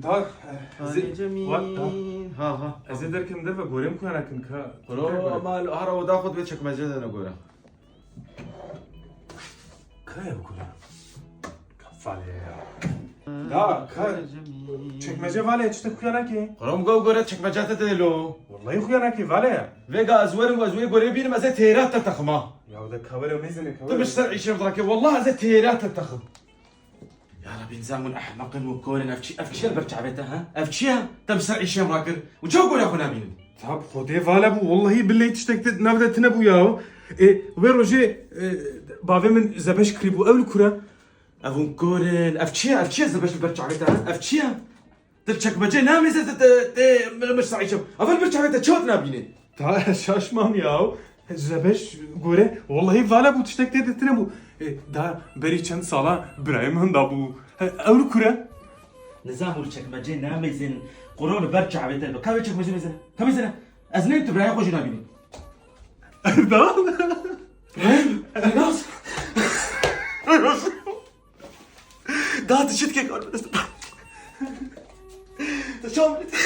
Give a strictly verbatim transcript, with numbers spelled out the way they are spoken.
Ha, e, ez ê, Cemîl. What? Ha. Ha, ha. Ez ê derkim derve, gorêm ku ya nakin ka. Bro, ama hara oda xwe dibê çekmece de ne gore. Kaya bu kula. Kafale ya. Da, ka. Çekmece vale, çi te xuya nake? Bro, go gore çekmece te de lo. Vallahi xuya nake, vale. Vega ez werim, ez wê gore bînim, ez ê têra te texima. Ya da kavere mezene, kavere. Tu bi ser îşe bırakê, vallahi ez ê têra te texim. Ya Rabbi, nizam hûn ehmeqin û korin, ev çi, ev çi ye li ber çavê te, ha? Ev çi ye? Te bi ser îşê min rakir û çawa gora xwe nabînin? Tab Xwedê vale bû, wellahî billehî tiştek te nav de tine bû ya. E, wê rojê, e, bavê min zebeş kirî bû, ew li kure? Ev hûn korin, ev çi ye? Ev çi ye zebeş li ber çavê te, ha? Ev çi ye? Te çekmecê namêze te, te, te, min, min saîçim. Ev li ber çavê te çawa nabîne? Ta şaş mam ya. Zebeş gore, wellahî vale bû, tiştek tê de tine bû. E, da berî çend sala birayê min da bû. He, ew li kure? Nizam û çekmecê namêzin, quro li ber çavê te. Ka vê çekmecê mêzine. Ka mêzine. Ez nêm tu birayê xwe jî nabînî. Da? He? Nas? Da tu çi dikê kar bidest? Tu çav bidest?